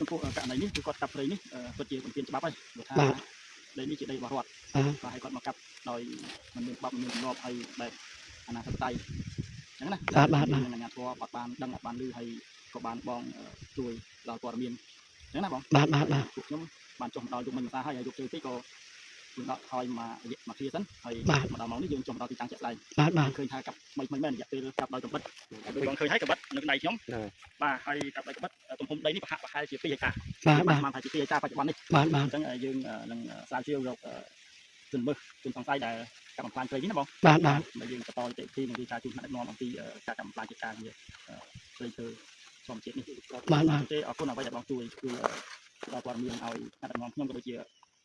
ចំពោះករណីនេះគឺគាត់កាប់ព្រៃនេះពិតជាបំពានច្បាប់ហើយព្រោះថា បាទ ដីនេះជាដីរបស់រដ្ឋ បាទ បាទហើយគាត់មកកាប់ដោយមិនមានច្បាប់មិនមានទម្លាប់ហើយបែបអនាធិបតេយ្យអញ្ចឹងណា បាទបាទបាទ នឹងអាជ្ញាធរអត់បានដឹងអត់បានឮហើយក៏បានបងជួយដល់ព័ត៌មានអញ្ចឹងណាបង បាទបាទបាទ ពួកខ្ញុំបានចុះមកដល់យប់មិញភាសាហើយហើយយប់ជើទីក៏យើងដកថយមករយៈមកឃ្លាសិនហើយ បាទ មកដល់ម៉ោងនេះយើងចុះមកដល់ទីតាំងជាក់ស្ដែង បាទបាទ ឃើញថាកាប់ថ្មីថ្មីមែនរយៈពេលកាប់ដោយកំបិតដូចបងឃើញហើយកំបិតនៅដៃខ្ញុំបាទហើយកាប់ដោយកំបិតទំហំដីនេះប្រហាក់ប្រហែលជា2ហិកតា បាទបាទ ស្មានថាជា2ហិកតាបច្ចុប្បន្ននេះ បាទបាទ អញ្ចឹងយើងនឹងស្រាវជ្រាវរកជនមើលជនសង្ស័យដែលកាប់បំផ្លាញព្រៃនេះណាបង បាទបាទ ដែលយើងបន្តនីតិវិធីនិងវិការជួនថ្នាក់ដឹកនាំអំពីការកាប់បំផ្លាញកិច្ចការងារព្រៃឈើធម្មជាតិនេះ បាទបាទ ទេអរគុណអ្វីដែលបងជួយគឺផ្ដល់ព័ត៌មានឲ្យថ្នាក់ដឹកនាំខ្ញុំក៏ដូចជា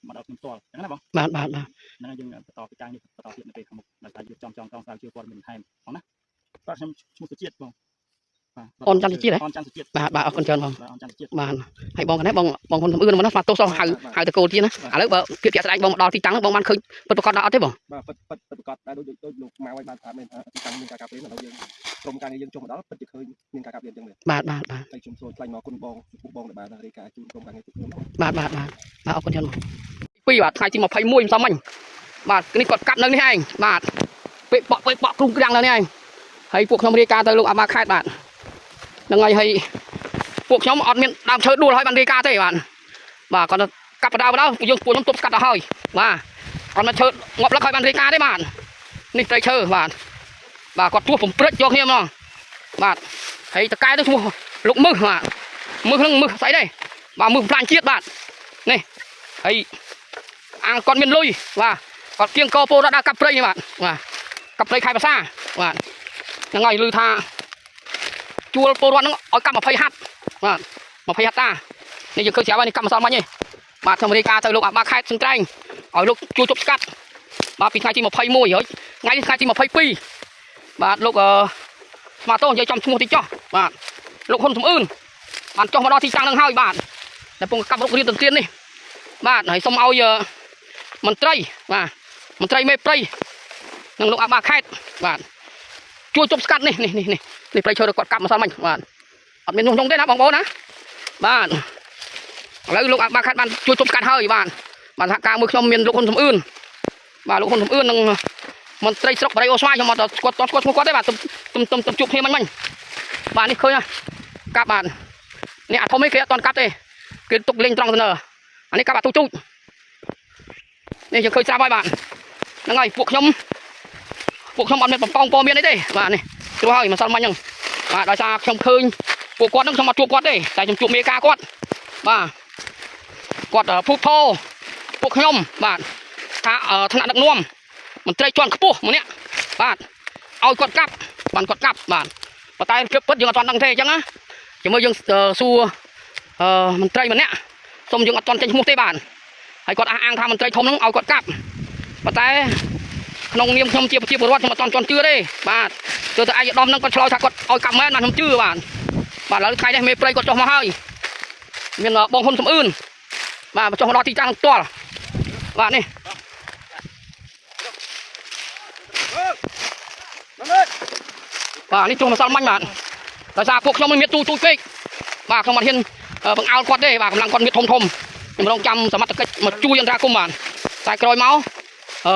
មកដល់ខ្ញុំផ្ទាល់អញ្ចឹងណាបង បាទបាទបាទ ហ្នឹងហើយយើងបន្តកិច្ចការនេះបន្តទៀតនៅពេលខាងមុខដោយសារយើងចង់ចង់ចង់ស្រាវជ្រាវព័ត៌មានបន្ថែមផងណាបាទខ្ញុំឈ្មោះសុជាតិបងបាទ អូនច័ន្ទសុជាតិហ៎ អូនច័ន្ទសុជាតិ បាទបាទអរគុណច្រើនបង បាទអូនច័ន្ទសុជាតិ បាទហើយបងកណែបងបងហ៊ុនសំអឿនមកណាស្មាទោសសោះហៅហៅតកូលទៀតណាឥឡូវបើភាពជាក់ស្ដែងបងមកដល់ទីតាំងបងបានឃើញពិតប្រាកដដល់អត់ទេបង បាទពិតពិតពិតប្រកបដែរដូចដូចលោកម៉ៅឲ្យបានប្រាប់មែនថាទីតាំងមានការកាប់ព្រៃឥឡូវយើងក្រុមការងារយើងចុះមកដល់ពិតជាឃើញមានការកាប់ព្រៃអញ្ចឹងមែន បាទបាទបាទ ហើយខ្ញុំសូមថ្លែងមកគុណបងចំពោះបងដែលបានរាយការណ៍ជូនក្រុមការងារពួកខ្ញុំ បាទបាទបាទបាទអរគុណច្រើនបងពីបាទថ្ងៃទី21ម្សិលមិញបាទនេះគាត់កាត់នៅនេះឯងបាទពេកបក់ពេកបក់គ្រុំក្រាំងនៅនេះឯងហើយពួកខ្ញុំរាយការណ៍ទៅលោកអាបាខេតបាទហ្នឹងហើយហើយពួកខ្ញុំអត់មានដើមឈើដួលហើយបានរាយការណ៍ទេបាទបាទគាត់កាប់បដៅបដៅយើងពួកខ្ញុំទប់ស្កាត់ដល់ហើយបាទអត់មានឈើងាប់លឹកហើយបានរាយការណ៍ទេបាទនេះត្រីឈើបាទបាទគាត់ទួសបំព្រិចយកគ្នាហ្មងបាទហើយតកែទៅឈ្មោះលោកមឹសបាទមឹសហ្នឹងមឹសស្អីដែរបាទមឹសផ្លាញ់ជាតិបាទនេះហើយអាងគាត់មានលុយបាទគាត់គៀងកពលរដ្ឋដើរកាប់ព្រៃនេះបាទបាទកាប់ព្រៃខែភាសាបាទហ្នឹងហើយឮថាជួលពលរដ្ឋហ្នឹងឲ្យកាប់20ហាត់បាទ20ហាត់តានេះយើងឃើញស្រាប់ហើយនេះកាប់ម្សិលមិញឯងបាទខ្ញុំរាយការណ៍ទៅលោកអាបាខេតសឹងត្រែងឲ្យលោកជួយជប់ស្កាត់បាទពីថ្ងៃទី21ហើយថ្ងៃនេះថ្ងៃទី22បាទលោកអឺស្មាតោនិយាយចំឈ្មោះតិចចុះបាទលោកហ៊ុនសំអឿនបានចុះមកដល់ទីតាំងនឹងហើយបាទតែពងកាប់រុករៀនទន្ទ្រាននេះបាទហើយសូមឲ្យមន្ត្រីបាទមន្ត្រីមេព្រៃនិងលោកអាបាខេតបាទជួយជប់ស្កាត់នេះនេះនេះនេះនេះព្រៃឈើគាត់កាប់ម្សិលមិញបាទអត់មាននោះនោះទេណាបងប្អូនណាបាទឥឡូវលោកអាបាខេតបានជួយជប់ស្កាត់ហើយបាទបាទសហការមួយខ្ញុំមានលោកហ៊ុនសំអឿនបាទលោកហ៊ុនសំអឿននិងមន្ត្រីស្រុកបរិយអូស្វាយខ្ញុំអត់ស្គាល់ស្គាល់ឈ្មោះគាត់ទេបាទទុំទុំទុំជួបគ្នាមិញមិញបាទនេះឃើញហើយកាប់បាទនេះអាធំនេះគេអត់ទាន់កាប់ទេគេទុកលេងត្រង់ទៅនៅអានេះកាប់អាទូទូចនេះយើងឃើញស្រាប់ហើយបាទហ្នឹងហើយពួកខ្ញុំពួកខ្ញុំអត់មានបំពងព័ត៌មានអីទេបាទនេះព្រោះហើយម្សិលមិញហ្នឹងបាទដោយសារខ្ញុំឃើញពួកគាត់ហ្នឹងខ្ញុំអត់ជួបគាត់ទេតែខ្ញុំជួបមេការគាត់បាទគាត់ភូតផោពួកខ្ញុំបាទថាថ្នាក់ដឹកនាំមន្ត្រីជាន់ខ្ពស់ម្នាក់បាទឲ្យគាត់កាប់បានគាត់កាប់បាទប៉ុន្តែភាពពិតយើងអត់ទាន់ដឹងទេអញ្ចឹងណាជាមួយយើងសួរអឺមន្ត្រីម្នាក់សូមយើងអត់ទាន់ចេញឈ្មោះទេបាទហើយគាត់អះអាងថាមន្ត្រីធំហ្នឹងឲ្យគាត់កាប់ប៉ុន្តែក្នុងនាមខ្ញុំជាប្រជាពលរដ្ឋខ្ញុំអត់ទាន់ជន់ជឿទេបាទទោះតែឯកឧត្តមហ្នឹងគាត់ឆ្លើយថាគាត់ឲ្យកាប់មែនបាទខ្ញុំជឿបាទបាទឥឡូវថ្ងៃនេះមេព្រៃគាត់ចុះមកហើយមានបងហ៊ុនសំអឿនបាទមកចុះមកដល់ទីតាំងផ្ទាល់បាទនេះបាទនេះចុះម្សិលមិញបាទដោយសារពួកខ្ញុំមិនមានទូទូចពេកបាទខ្ញុំអត់ហ៊ានបង្អោលគាត់ទេបាទកម្លាំងគាត់មានធំធំខ្ញុំរងចាំសមត្ថកិច្ចមកជួយអន្តរាគមន៍បាទតែក្រោយមកអឺ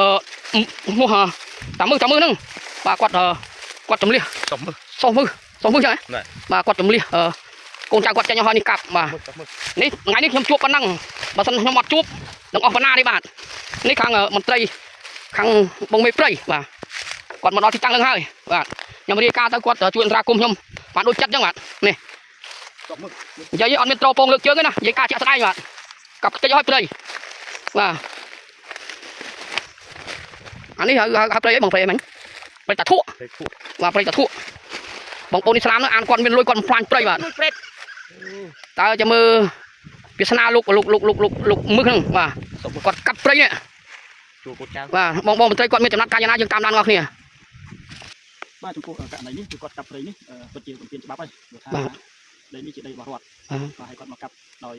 ឈ្មោះតាមឹសតាមឹសហ្នឹងបាទគាត់គាត់ចម្លៀស សុំមើល សុំមឹសសុំមឹសចឹងហ៎បាទគាត់ចម្លៀសកូនចៅគាត់ចេញឲ្យនេះកាប់បាទនេះថ្ងៃនេះខ្ញុំជួបប៉ុណ្ណឹងបើសិនខ្ញុំអត់ជួបនឹងអស់ប៉ុណ្ណាទេបាទនេះខាងមន្ត្រីខាងបងមេព្រៃបាទគាត់មកដល់ទីតាំងនឹងហើយបាទខ្ញុំរាយការណ៍ទៅគាត់ជួយអន្តរាគមន៍ខ្ញុំបាទដូចចិត្តចឹងបាទនេះនិយាយអត់មានត្រពងលើកជើងទេណានិយាយការជាក់ស្ដែងបាទកាប់ខ្ទេចឲ្យព្រៃបាទអានេះហៅហៅព្រៃអីបងព្រៃអីមិញព្រៃតាធក់បាទព្រៃតាធក់បងប្អូនអ៊ីស្លាមនោះអានគាត់មានលុយគាត់បំផ្លាញព្រៃបាទតើจะមើលវាសនាលោកលោកលោកលោកលោកលោកមឹកហ្នឹងបាទគាត់កាប់ព្រៃនេះ ជួកូនចៅ បាទបងបងមន្ត្រីគាត់មានចំណាត់ការយ៉ាងណាយើងតាមដានរបស់គ្នា បាទចំពោះករណីនេះគឺគាត់កាប់ព្រៃនេះពិតជាបំពានច្បាប់ហើយព្រោះថា បាទ ដីនេះជាដីរបស់រដ្ឋ បាទ បាទហើយគាត់មកកាប់ដោយ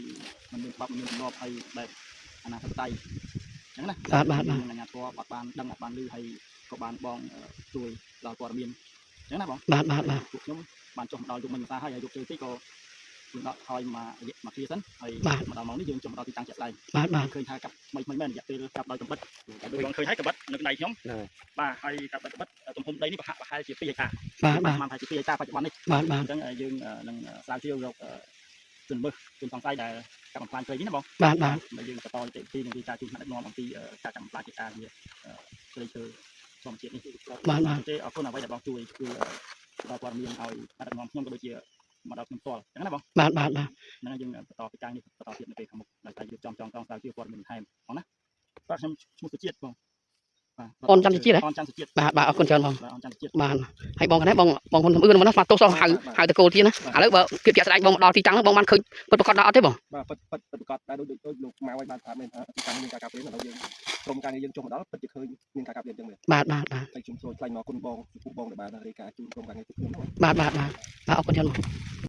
មិនមានច្បាប់មិនមានទម្លាប់ហើយបែបអនាធិបតេយ្យអញ្ចឹងណា បាទបាទបាទ នឹងអាជ្ញាធរអត់បានដឹងអត់បានឮហើយក៏បានបងជួយដល់ព័ត៌មានអញ្ចឹងណាបង បាទបាទបាទ ពួកខ្ញុំបានចុះមកដល់យប់មិញភាសាហើយហើយយប់ជើទីក៏ យើងដកថយមករយៈមួយគ្រាសិនហើយមកដល់ម៉ោងនេះយើងចុះមកដល់ទីតាំងជាក់ស្ដែង បាទបាទ ឃើញថាកាប់ថ្មីថ្មីមែនរយៈពេលកាប់ដោយកំបិតដូចបងឃើញហើយកំបិតនៅដៃខ្ញុំបាទហើយកាប់ដោយកំបិតទំហំដីនេះប្រហាក់ប្រហែលជា2ហិកតា បាទបាទ ប្រហែលជា2ហិកតាបច្ចុប្បន្ននេះ បាទបាទ អញ្ចឹងយើងនឹងស្រាវជ្រាវរកជនមើលជនសង្ស័យដែលកាប់បំផ្លាញព្រៃនេះណាបង បាទបាទ ដែលយើងបន្តនីតិវិធីនិងវិការជួនថ្នាក់ដឹកនាំអំពីការកាប់បំផ្លាញកិច្ចការងារព្រៃឈើធម្មជាតិនេះ បាទបាទ ទេអរគុណអ្វីដែលបងជួយគឺដល់ព័ត៌មានឲ្យថ្នាក់ដឹកនាំខ្ញុំក៏ដូចជាមកដល់ខ្ញុំផ្ទាល់អញ្ចឹងណាបង បាទបាទបាទ ហ្នឹងហើយយើងបន្តកិច្ចការនេះបន្តទៀតនៅពេលខាងមុខដោយតែយើងចំចងកងស្រាវជ្រាវព័ត៌មានបន្ថែមផងណាបាទខ្ញុំឈ្មោះសុជាតិបងបាទ អូនច័ន្ទសុជាតិហ៎ អូនច័ន្ទសុជាតិ បាទបាទអរគុណច្រើនបង បាទអូនច័ន្ទសុជាតិ បាទហើយបងកណែបងបងហ៊ុនសំអឿនមកណាស្មាទោសហៅហៅតកូលទៀតណាឥឡូវបើភាពជាក់ស្ដែងបងមកដល់ទីតាំងហ្នឹងបងបានឃើញពិតប្រាកដដល់អត់ទេបង បាទពិតពិតពិតប្រាកដដែរដូចដូចលោកម៉ៅឲ្យបានប្រាប់មែនថាទីតាំងមានការកាប់ព្រៃឥឡូវយើងក្រុមការងារយើងចុះមកដល់ពិតជាឃើញមានការកាប់ព្រៃអញ្ចឹងមែន បាទបាទបាទ ហើយខ្ញុំសូមថ្លែងមកគុណបងចំពោះបងដែលបានរាយការណ៍ជូនក្រុមការងារពួកខ្ញុំ បាទបាទបាទបាទអរគុណច្រើនបង